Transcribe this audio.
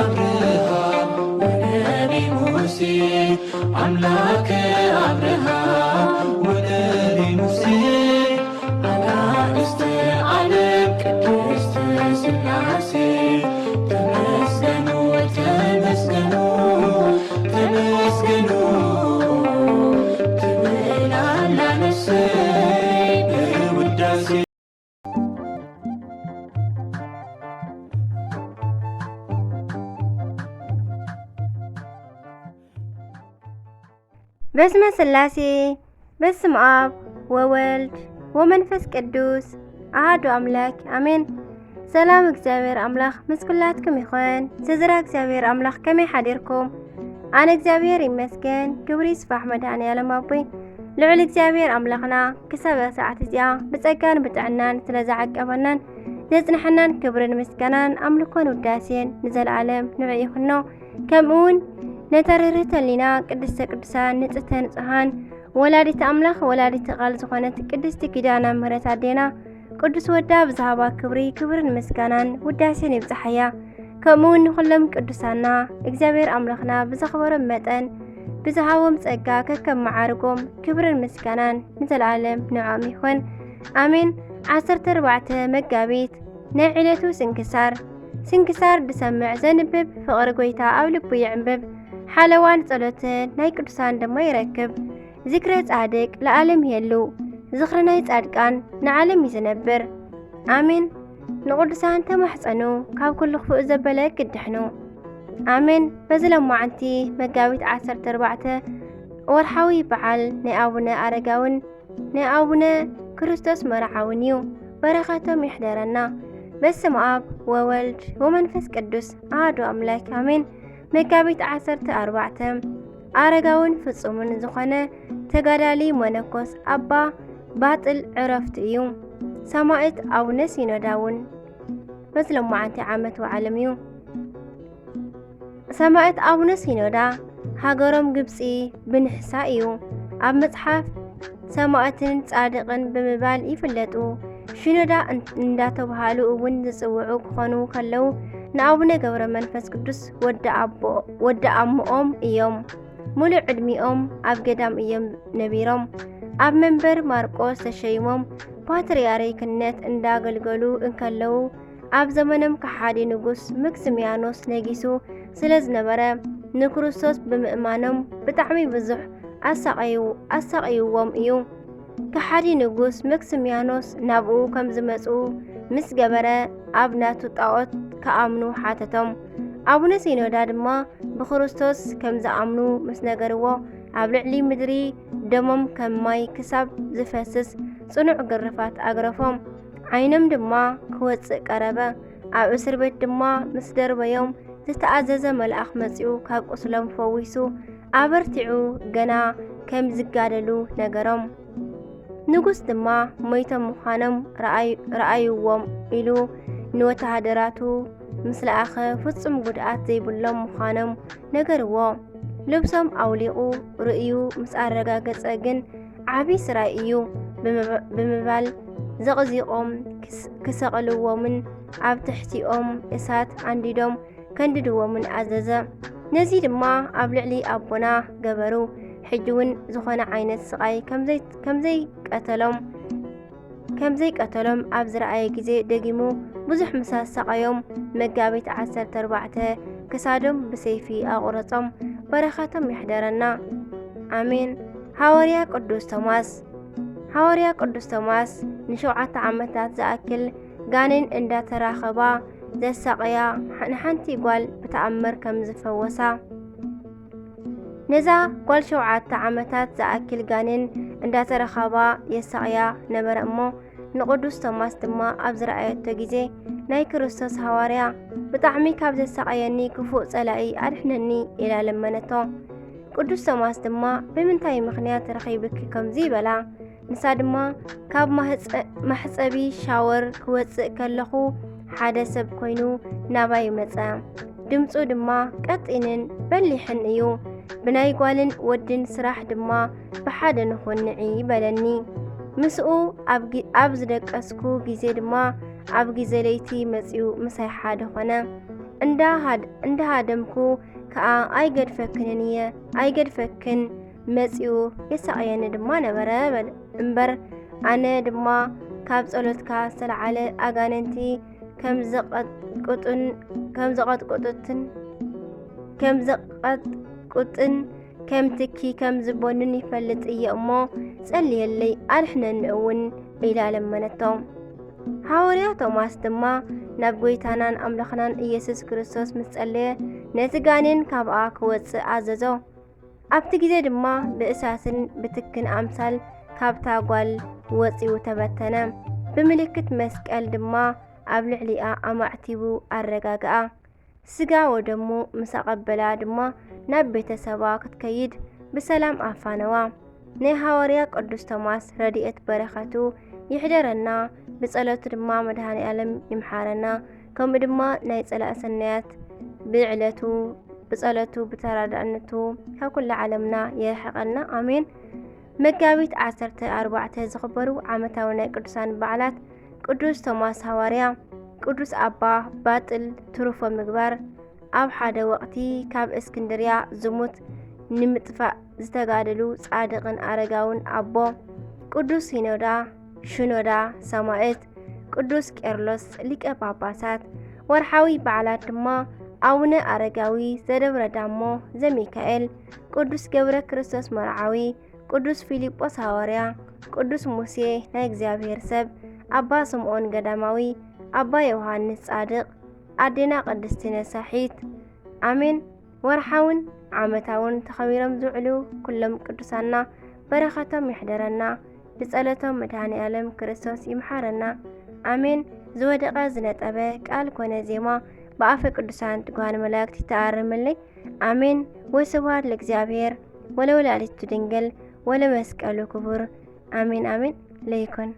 አብርሃም ወነቢ ሙሴ፣ አምላከ አብርሃም ወነቢ ሙሴ፣ አጋእዝተ ዓለም ቅድስት ሥላሴ፣ ተመስገኑ፣ ተመስገኑ፣ ተመስገኑ ትብል ኣላ ነፍሰይ በውዳሴ። በስመ ሥላሴ፣ በስመ አብ ወወልድ ወመንፈስ ቅዱስ አሐዱ አምላክ አሜን። ሰላም እግዚኣብሔር ኣምላኽ ምስ ኩላትኩም ይኹን። ስድራ እግዚኣብሔር ኣምላኽ ከመይ ሓዲርኩም? ኣነ እግዚኣብሔር ይመስገን፣ ክብሪ ይስፋሕ መድኃኔ ዓለም ኣቦይ። ልዑል እግዚኣብሔር ኣምላኽና ክሳብ እዛ ሰዓት እዚኣ ብጸጋን ብጥዕናን ስለ ዝዓቀበናን ዘጽንሐናን ክብርን ምስጋናን ኣምልኮን ውዳሴን ንዘለዓለም ንዑ ይኹኖ። ከምኡ እውን ነታ ርህርህተ ህሊና ቅድስተ ቅዱሳን ንጽህተ ንጹሃን ወላዲተ ኣምላኽ ወላዲተ ቃል ዝኾነት ቅድስቲ ኪዳነ ምሕረት ኣዴና ቅዱስ ወዳ ብዝሃባ ክብሪ ክብርን ምስጋናን ውዳሴን ይብጽሓያ። ከምኡ እውን ንኹሎም ቅዱሳና እግዚኣብሔር ኣምላኽና ብዘኽበሮም መጠን ብዝሃቦም ጸጋ ከከም መዓርጎም ክብርን ምስጋናን ንዘለዓለም ንዕኦም ይኹን። ኣሜን። ዓሰርተ ኣርባዕተ መጋቢት ናይ ዕለቱ ስንክሳር። ስንክሳር ዝሰምዕ ዘንብብ ፍቕሪ ጐይታ ኣብ ልቡ ይዕንብብ። ሓለዋን ጸሎትን ናይ ቅዱሳን ድማ ይረክብ። ዝክረ ጻድቅ ለዓለም ይሄሉ፣ ዝኽሪ ናይ ጻድቃን ንዓለም እዩ ዝነብር። ኣሜን። ንቕዱሳን ተማሕጸኑ፣ ካብ ኩሉ ክፉእ ዘበለ ክትድሕኑ። ኣሜን። በዚ ሎማዓንቲ መጋቢት ዓሰርተ ኣርባዕተ ወርሓዊ በዓል ናይ ኣቡነ ኣረጋውን ናይ ኣቡነ ክርስቶስ መርዓውን እዩ። በረኸቶም ይሕደረና። በስመ አብ ወወልድ ወመንፈስ ቅዱስ አሐዱ አምላክ አሜን። መጋቢት ዓሰርተ ኣርባዕተ ኣረጋውን ፍጹምን ዝኾነ ተጋዳሊ መነኮስ ኣባ ባጥል ዕረፍቱ እዩ። ሰማዕት ኣቡነ ሲኖዳ እውን በዚ ሎማዓንቲ ዓመት ወዓሎም እዩ። ሰማዕት ኣቡነ ሲኖዳ ሃገሮም ግብጺ ብንሕሳ እዩ። ኣብ መጽሓፍ ሰማዕትን ጻድቕን ብምባል ይፍለጡ። ሽኖዳ እን-፣ እንዳተባሃሉ እውን ዝጽውዑ ክኾኑ ከለዉ፣ ንኣቡነ ገብረ መንፈስ ቅዱስ ወዲ ኣቦ-፣ ወዲ ኣሞኦም እዮም። ሙሉእ ዕድሚኦም ኣብ ገዳም እዮም ነቢሮም። ኣብ መንበር ማርቆስ ተሸይሞም ፓትርያርክነት እንዳገልገሉ እንከለዉ፣ ኣብ ዘመኖም ከሓዲ ንጉስ መክስሚያኖስ ነጊሱ ስለ ዝነበረ፣ ንክርስቶስ ብምእማኖም ብጣዕሚ ብዙሕ ኣሳቐዩ-፣ ኣሳቐይዎም እዩ። ከሓዲ ንጉስ መክስሚያኖስ ናብኡ ከም ዝመጹ ምስ ገበረ፣ ኣብ ናቱ ጣዖት ክኣምኑ ሓተቶም። ኣቡነ ሲኖዳ ድማ ብክርስቶስ ከም ዝኣምኑ ምስ ነገርዎ፣ ኣብ ልዕሊ ምድሪ ደሞም ከም ማይ ክሳብ ዝፈስስ ጽኑዕ ግርፋት ኣግረፎም። ዓይኖም ድማ ክወጽእ ቀረበ። ኣብ እስር ቤት ድማ ምስ ደርበዮም፣ ዝተኣዘዘ መልኣኽ መጺኡ ካብ ቁስሎም ፈዊሱ፣ ኣበርቲዑ ገና ከም ዝጋደሉ ነገሮም። ንጉስ ድማ ሞይቶም ምዃኖም ረኣይ-፣ ረኣይዎም ኢሉ ንወተሃደራቱ ምስ ለኣኸ፣ ፍጹም ጉድኣት ዘይብሎም ምዃኖም ነገርዎ። ልብሶም ኣውሊቑ ርእዩ ምስ ኣረጋገጸ ግን፣ ዓቢ ስራይ እዩ ብምባ-፣ ብምባል ዘቕዚቖም ክስ-፣ ክሰቕልዎምን ኣብ ትሕቲኦም እሳት ኣንዲዶም ከንድድዎምን ኣዘዘ። ነዚ ድማ ኣብ ልዕሊ ኣቦና ገበሩ። ሕጂ እውን ዝኾነ ዓይነት ስቓይ ከም ዘይ-፣ ከም ዘይቀተሎም፣ ከም ዘይቀተሎም ኣብ ዝረኣየ ግዜ፣ ደጊሙ ብዙሕ ምስ ኣሳቐዮም፣ መጋቢት ዓሰርተ ኣርባዕተ ክሳዶም ብሰይፊ ኣቑረጾም። በረኸቶም ይሕደረና። ኣሜን። ሃዋርያ ቅዱስ ቶማስ። ሃዋርያ ቅዱስ ቶማስ ንሸውዓተ ዓመታት ዝኣክል ጋኔን እንዳተራኸባ ዘሳቐያ ንሓንቲ ጓል ብተኣምር ከም ዝፈወሳ፣ ነዛ ጓል ሸውዓተ ዓመታት ዝኣክል ጋኔን እንዳተራኸባ የሳቕያ ነበረ እሞ፣ ንቅዱስ ቶማስ ድማ ኣብ ዝረኣየቶ ግዜ፣ ናይ ክርስቶስ ሃዋርያ፣ "ብጣዕሚ ካብ ዘሳቐየኒ ክፉእ ጸላኢ ኣድሕነኒ" ኢላ ለመነቶ። ቅዱስ ቶማስ ድማ፣ "ብምንታይ ምኽንያት ረኺብኪ?" ከምዚ በላ። ንሳ ድማ፣ "ካብ ማህጸ-፣ ማሕጸቢ ሻወር ክወጽእ ከለኹ፣ ሓደ ሰብ ኮይኑ ናባይ መጸ። ድምጹ ድማ ቀጢንን በሊሕን እዩ። ብናይ ጓልን ወድን ስራሕ ድማ ብሓደ ንኹን ንዒ በለኒ። ምስኡ ኣብ ጊ-፣ ኣብ ዝደቀስኩ ግዜ ድማ ኣብ ግዜ ለይቲ መጺኡ ምሳይ ሓደ ኾነ። እንዳሃደምኩ ከዓ ኣይገድፈክንን እየ፣ ኣይገድፈክን፣ መጺኡ የሳቕየኒ ድማ ነበረ በለ። እምበር ኣነ ድማ ካብ ጸሎትካ ዝተለዓለ ኣጋንንቲ ከም ዘቐጥቁጥን ከም ዘቐጥቁጥትን ከም ዘቐጥቁጥን ከም ትኪ ከም ዝበኑን ይፈልጥ እየ እሞ፣ ጸልየለይ፣ ኣድሕነኒ እውን፣ ኢላ ለመነቶ። ሃዋርያ ቶማስ ድማ ናብ ጐይታናን ኣምላኽናን ኢየሱስ ክርስቶስ ምስ ጸለየ፣ ነቲ ጋኔን ካብኣ ክወጽእ ኣዘዞ። ኣብቲ ግዜ ድማ ብእሳትን ብትክን ኣምሳል ካብታ ጓል ወጺኡ ተበተነ። ብምልክት መስቀል ድማ ኣብ ልዕሊኣ ኣማዕቲቡ ኣረጋግኣ። ስጋ ወደሙ ምስ ኣቐበላ ድማ ናብ ቤተሰባ ክትከይድ ብሰላም ኣፋነዋ። ናይ ሃዋርያ ቅዱስ ቶማስ ረድኤት በረኸቱ ይሕደረና፣ ብጸሎቱ ድማ መድኃኔ ዓለም ይምሓረና። ከምኡ ድማ ናይ ጸላእ ሰናያት ብዕለቱ ብጸሎቱ ብተራዳእነቱ ካብ ኩላ ዓለምና የርሕቐና። ኣሜን። መጋቢት ዓሰርተ ኣርባዕተ ዝኽበሩ ዓመታዊ ናይ ቅዱሳን በዓላት ቅዱስ ቶማስ ሃዋርያ፣ ቅዱስ ኣባ ባጥል ትሩፎ ምግባር፣ ኣብ ሓደ ወቕቲ ካብ እስክንድርያ ዝሙት ንምጥፋእ ዝተጋደሉ ጻድቕን ኣረጋውን ኣቦ፣ ቅዱስ ሲኖዳ ሽኖዳ ሰማዕት፣ ቅዱስ ቄርሎስ ሊቀ ጳጳሳት። ወርሓዊ በዓላት ድማ ኣቡነ ኣረጋዊ ዘደብረ ዳሞ ዘሚካኤል፣ ቅዱስ ገብረ ክርስቶስ መርዓዊ፣ ቅዱስ ፊልጶስ ሃዋርያ፣ ቅዱስ ሙሴ ናይ እግዚኣብሔር ሰብ፣ ኣባ ስምዖን ገዳማዊ፣ ኣባ ዮሃንስ ጻድቕ፣ ኣዴና ቅድስቲ ነሳሒት። ኣሜን። ወርሓውን ዓመታውን ተኸቢሮም ዝውዕሉ ኩሎም ቅዱሳንና በረኸቶም ይሕደረና፣ ብጸሎቶም መድኃኔ ዓለም ክርስቶስ ይምሓረና። ኣሜን። ዝወደቐ ዝነጠበ ቃል ኮነ ዜማ ብኣፈ ቅዱሳን ትጉሃን መላእክት ይተኣረመለይ። ኣሜን። ወስብሐት ለእግዚኣብሔር ወለወላዲቱ ድንግል ወለመስቀሉ ክቡር። ኣሜን ኣሜን። ለይኩን።